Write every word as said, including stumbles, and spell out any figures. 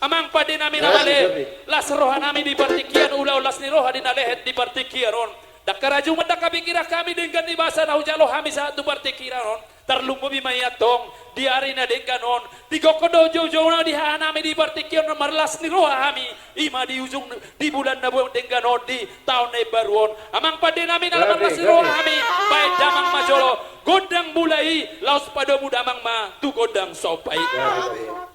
Amang pande nami na male, las roha nami di partingkian, ulaon las ni roha di na lehet di partingkian on. Ndang karajuma, ndang kapingkiran hami denggan ni basa na hujalo hami sahat tu partingkian on. Tarlumobi ma i antong di ari na denggan on, di gokhon dohot joujouna di haha nami di partingkian on, marlas ni roha hami, i ma di ujung di bulan na denggan on, di taon na imbaru on. Amang pande nami na marlas ni roha hami, baen damang ma jolo gondang mula i, laos padomu damang ma tu gondang somba i.